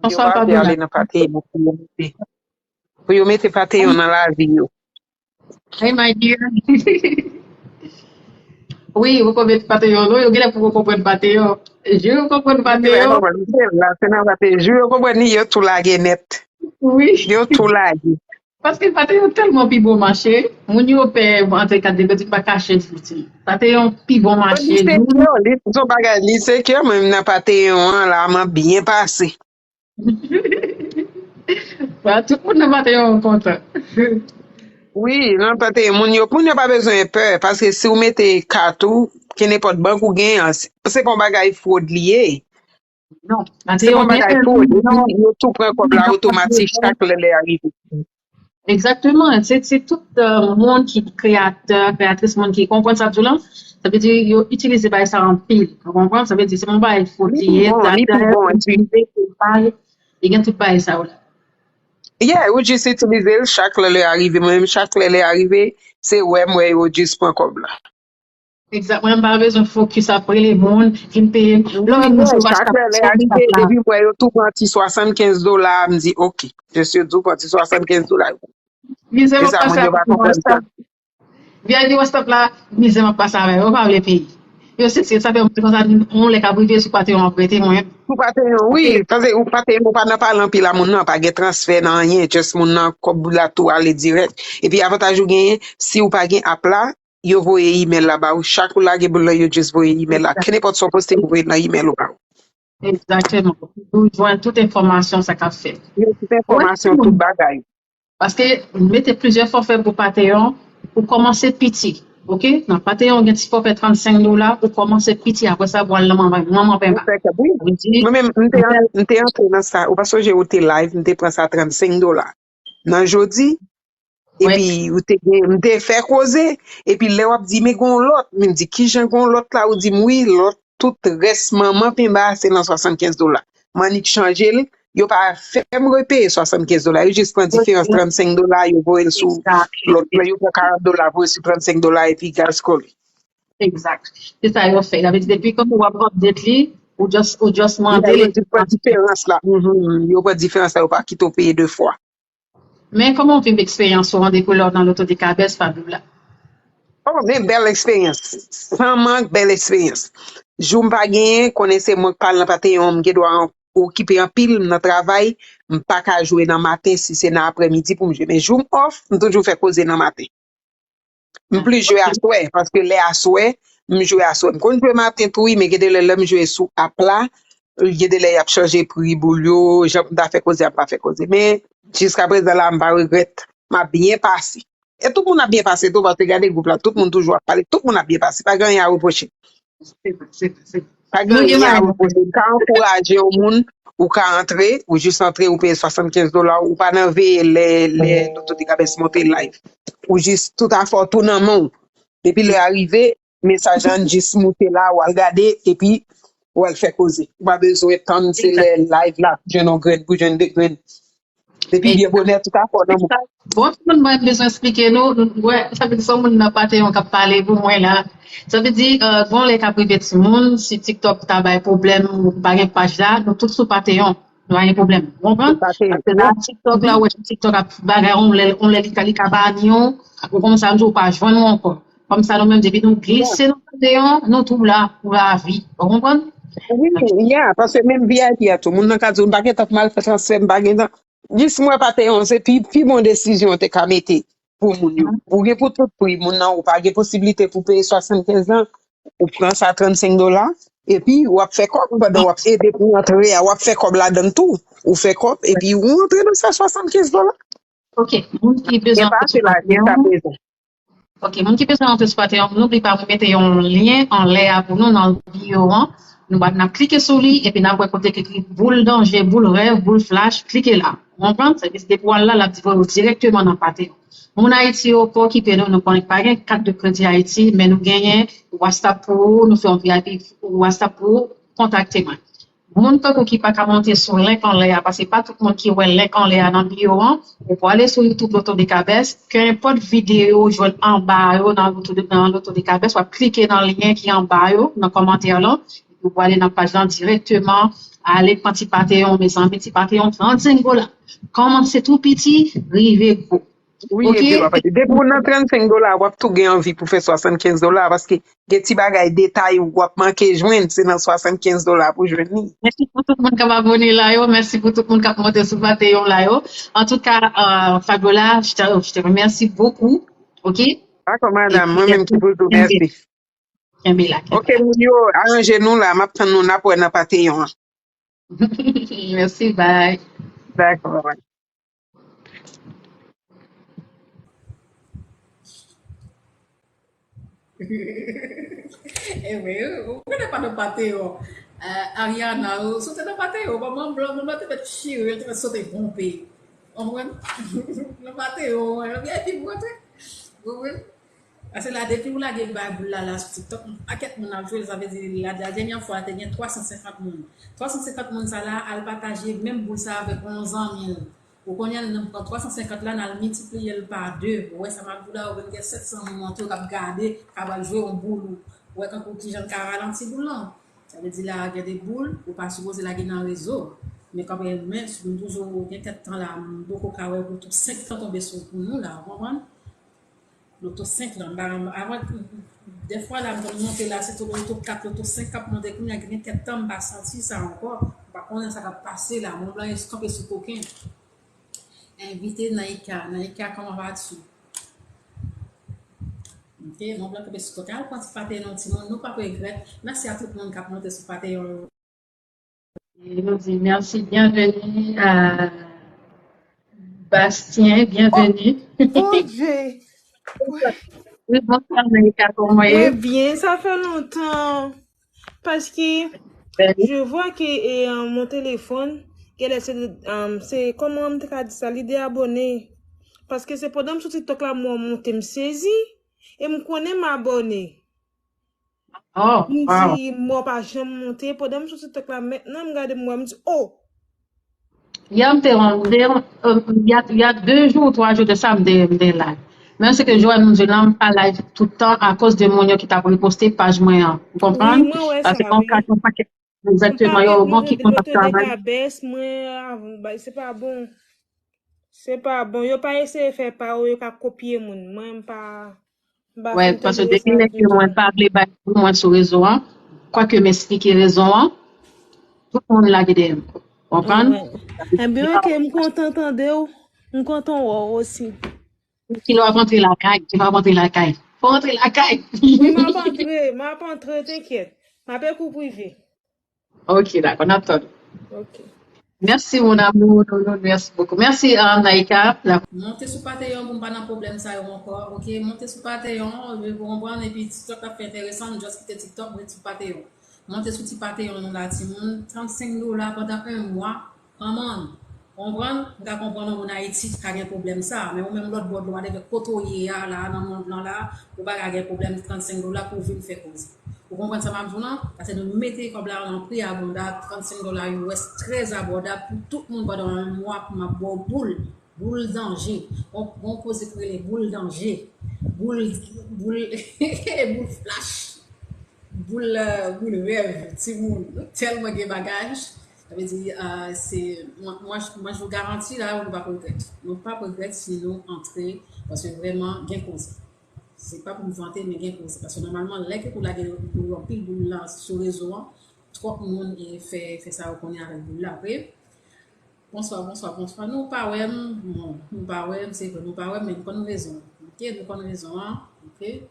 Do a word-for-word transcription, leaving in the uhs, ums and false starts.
Yo pa vle ale nan Patreon pou yo mete, pou yo mete Patreon nan lavi yo. Hey, my dear. Wi, ou konprann Patreon, non? Yo genlè poko konprann Patreon. Jure, ou konprann Patreon. La, se nan Patreon. Jure, ou konprann, yo tou lage nèt. Wi. Yo tou lage. Paske Patreon tèlman pi bon mache, moun yo pè antre kat de kredi pa kache fouti. Patreon pi bon mache. Li se kè, li se bagay, li se kè, mwen nan Patreon an la, mwen byen pase. Tout moun nan Patreon kontan. Wi, nan Patreon, moun yo, moun yo pa bezwen pè, paske si w mete kat ou, kenenpòt bank ou gen an, se pa yon bagay fwod li ye. Non, se pa yon bagay fwod. Yo tou pran kòb la otomatik chak lè lè a rive. Egzakteman. Se, se tout moun ki kreyatè, kreyatris, moun ki konprann sa m di w lan. Sa vle di yo itilize bagay sa anpil. Ou konprann? Sa vle di se yon bagay fwod li ye. Li gen tout bagay sa yo la. Yeah, ou jis itilize l chak lè lè a rive. Mwen menm, chak lè lè a rive, se wè m wè yo jis pran kòb la. Egzak. Mwen, m pa bezwen fokis ap rele moun, vin peye m. Lè w wè m sou WhatsApp, depi m wè yo tou pran ti swasannkenz dola, m di, oke. Jis yo tou pran ti swasannkenz dola. Mizè m ap pase avèk WhatsApp. V I P WhatsApp la, mizè m ap pase avè yo, yo pa vle peye. Yo se, se, sa fè mwen konsa, yon lè k ap rive sou Patreon ap rete mwen. Sou Patreon, wi. Paske ou Patreon, ou pa nan pale anpil a moun nan, pa gen transfè nan anyen, just moun nan kòb la tou ale dirèk. Epi avantaj ou genyen, si ou pa gen app la, yo voye email la ba ou. Chak ou lage boul lan, yo just voye email la. Kenenpòt sa w poste, yo voye nan email ou ba ou. Egzakteman. Ou jwenn tout enfòmasyon sa k ap fèt. Yo tout enfòmasyon, tout bagay. Paske mete plizyè fòfè pou Patreon, ou kòmanse piti. Oke? Nan Patreon, gen ti fòfè trannsenk dola, ou kòmanse piti, apre sa, pou al nan manman, manman penba. Mwen menm, m te antre nan sa, ou pa sonje ou te live, m te pran sa trannsenk dola. Nan jodi, epi ou te gen, m te fè koze, epi lè w ap di, men gon lòt, men m di, kijan gon lòt la, ou di m, wi, lòt, tout rès manman penba a se nan swasannkenz dola. M annik chanje l, yo pa fè m repeye swasannkenz dola, yo jis pran diferans trannsenk dola, yo voye l sou lòt la, yo pran karant dola, voye sou trannsenk dola, epi gaz kole. Egzak. Se sa yo fè. Sa vle di, depi kankou w ap update li, ou just, ou just mande li. Yo jis pran diferans la. Yo pran diferans la, yo pa kite w peye de fwa. Men kòman w viv eksperyans ou an depi lè w nan Lotto de Cabès, Fabiola? Oh, men bèl eksperyans. San mank, bèl eksperyans. Jou m pa genyen, konnen se mwen k pale nan Patreon, m gen dwa okipe anpil, m nan travay, m pa ka jwe nan maten, si se nan aprèmidi pou m jwe. Men jou m off, m toujou fè koze nan maten. M plis jwe aswè, paske lè aswè, m jwe aswè. M konn jwe maten tou, wi, men gen de lè, lè m jwe sou app la, gen de lè y ap chanje pri boul yo, jan m ta fè koze a, m pa fè koze. Men, jiskaprezan la, m pa regrèt. M ap byen pase. E tout moun ap byen pase tou, paske gade gwoup la, tout moun toujou ap pale, tout moun ap byen pase. Pa gen anyen a repwoche. Pa gen anyen a repwoche. M ka ankouraje yon moun, ou ka antre, ou jis antre, ou peye swasannkenz dola, ou pa nan veye lè, lè Lotto de Cabès monte live. Ou jis tout afè w tou nan men w. Depi lè a rive, mesaj lan jis moute la, w al gade, epi w al fè koze. Ou pa bezwen tann se lè live la, jwenn yon grenn pou jwenn de grenn. Depi byen bonè, tout afè w nan men w. Bon, tout moun mwen bezwen eksplike nou, nou wè, sa vle di se yon moun nan Patreon k ap pale pou mwen la. Sa vle di, euh, gon lè k ap rive timoun, si TikTok ta bay pwoblèm, ou pa gen paj la, nou tout sou Patreon, nou pa gen pwoblèm. Ou konprann? Paske la, TikTok la, ou wè TikTok ap bagay, on lè, on lè li ka, li ka bani w, ou konn sa, m di w pa jwenn ou ankò. Kòm sa, nou menm, depi nou glise nan Patreon, nou tou la pou lavi. Ou konprann? Wi, yeah, paske menm V I P a tou, moun nan ka di w, m pa gentan pou m al fè transfè, m pa gentan. Jis m wè Patreon, se pi, pi bon desizyon w te ka mete pou moun yo. Ou gen pou tout pri, moun nan, ou pa gen posiblite pou peye swasannkenz lan, ou pran sa trannsenk dola, epi w ap fè kòb pandan w ap ede pou antre a, w ap fè kòb ladan l tou. Ou fè kòb, epi ou antre nan sa swasannkenz dola. Ok, moun ki bezwen antre sou Patreon. Ok, moun ki bezwen antre sou Patreon, noubli pa, mwen mete yon lyen anlè a pou nou nan bio an. Nou va, n ap klike sou li, epi n ap wè kote ki ekri boul danje, boul rèv, boul flash, klike la. Ou konprann? Sa vle di depi w al la, l ap voye w dirèkteman nan Patreon. Moun Ayiti yo, pa okipe nou, nou konnen pa gen kat de kredi Ayiti, men nou genyen WhatsApp pou ou, nou fè yon V I P WhatsApp pou ou, kontakte mwen. Moun tankou ki pa ka monte sou link anlè a, paske pa tout moun ki wè link anlè a nan bio an, ou pwale sou YouTube Lotto de Cabès, kenenpòt videyo ou jwenn anba yo nan Lotto de, nan Lotto de Cabès, w ap klike nan lyen ki anba yo, nan kòmantè lan, ou pwale nan paj lan dirèkteman, Ale pran ti Patreon, mezanmi, ti Patreon, trannsenk dola. Kòmanse tou piti, rive gwo. Wi, epi w ap pale. Depi w nan trannsenk dola, w ap tou gen anvi pou fè swasannkenz dola, paske gen ti bagay detay w ap manke jwenn, se nan swasannkenz dola pou jwenn li. Mèsi pou tout moun k ap abòne la yo, mèsi pou tout moun k ap monte sou Patreon la yo. Antouka, euh, Fabiola, je te, je te remercie beaucoup, ok? Dakò, madanm, mwen menm ki pou di w mèsi. Kenbe la, kenbe la. Ok, moun yo, aranje nou la, m ap tann nou, n ap wè nan Patreon an. Mèsi, bye. Dakò, bye. Ebyen, ou konnen pa nan Patreon. Ariana, ou sote nan Patreon, manman blan, manman te mèt chire, te mèt sote ponpe. Ou konprann? Nan Patreon, epi pou antre. Ou konprann? Paske la, depi ou lage bay boul la, la sou TikTok, yon pakèt moun ap jwe l, sa vle di, la, la dènyè fwa, te gen twa san senkant moun. Twa san senkant moun sa la, al pataje menm boul sa avèk yon zanmi l. Ou konnen l, n ap pran twa san senkant la, n al miltipliye l pa de. Ou wè sa m ap di w la, ou vin gen sèt san moun antre k ap gade, k ap al jwe yon boul ou. Ou wè kankou kijan l ka ralanti boul lan. Sa vle di la, gen de boul, ou pa sipoze lage nan rezo. Men kanmenm, men, si m toujou gen kèk tan la, m poko ka wè pou tout senk tan tonbe sou pou nou la, ou konprann? Loto senk lan, m pa, avan, dèfwa la, m konn monte la, se tou loto kat, loto senk k ap monte, kounye a gen kèk tan m pa santi sa ankò, m pa konnen sa k ap pase la, mwen blan eskanpe sou koken. Envite Naïka, Naïka, kòman vas-tu? Ok, mwen blan kanpe sou koken, al pran ti Patreon timoun, nou p ap regrèt, mèsi a tout moun k ap monte sou Patreon yo. E nou di mèsi, byenveni a Bastien, byenveni. Oh, Bondye! Wi, bonswa Amerika, kòman w ye? Mwen byen, sa fè lontan. Paske, je vois que e, mon téléphone, genlè se, um, se, kòman m te ka di sa, li deabòne. Paske se pandan m sou TikTok la, m wè w monte, m sezi. E m konnen m abòne. Oh, m di, mwen pa janm monte. Pandan m sou TikTok la, mentnan m gade m wè, m di, oh! Yè m te, m te, il y a, il y a deux jours ou trois jours de ça, m te, m te live. Men se ke Joël m di la, m pa live tout tan akoz de moun yo ki t ap reposte paj mwen an. Ou konprann? Sa se pa yon ka, yon pakèt, egzakteman, yo bon ki konn ap travay. Mwen, se pa bon. Se pa bon. Yo pa eseye fè pa yo, yo ka kopye moun. Mwen, m pa, m pa fin tande yo sa ditou. Wè, paske depi lè ke mwen pa vle bay pou mwen sou rezo an, kwake m esplike rezon an, tout moun lage dèyè m. Konprann? Ebyen, oke, m kontan tande w. M kontan wè w osi. Kilè w ap antre lakay? Kilè w ap antre lakay? Fò w antre lakay! Wi, m ap antre, m ap antre, tenkyèt. M ap ekri w prive. Ok, dakò, n ap tann ou. Ok. Merci mon amour, non, non, merci beaucoup. Merci, euh, Naïka. La... Monte sou Patreon pou m pa nan pwoblèm sa yo ankò. Ok, monte sou Patreon, ou konprann, epi TikTok ap fè enteresan, just kite TikTok, ret sou Patreon. Monte sou ti Patreon nou la, timoun. Trannsenk dola pandan yon mwa, come on. Konprann? M ka konprann yon moun Ayiti ki ka gen pwoblèm sa, men ou menm lòt bò dlo a, depi kote w ye a la, nan mond lan la, ou pa ka gen pwoblèm trannsenk dola pou w vin fè koze. Ou konprann sa m ap di w lan? Paske nou mete kòb la nan pri abòdab, trannsenk dola U S, trè abòdab pou tout moun pandan yon mwa pou m ap ba w boul. Boul danje. Bon, bon koze ki rele boul danje. Boul, boul, boul flash. Boul, euh, boul rèv, timoun. Nou tèlman gen bagaj. Sa vle di, euh, se, mwen, mwen, mwen, je vous garantis la, nou p ap regrèt. Nou p ap regrèt si nou antre, paske vrèman, gen koze. Se pa pou m vante, men gen koze. Paske nòmalman, lè ke pou lage pou anpil boul la sou rezo an, twòp moun e fè, fè sa yo konnen avèk boul la, vre? Bonswa, bonswa, bonswa. Nou pa wè m, bon, nou pa wè m, se vre, nou pa wè m, men nou konn rezon. Ok, nou konn rezon an, ok.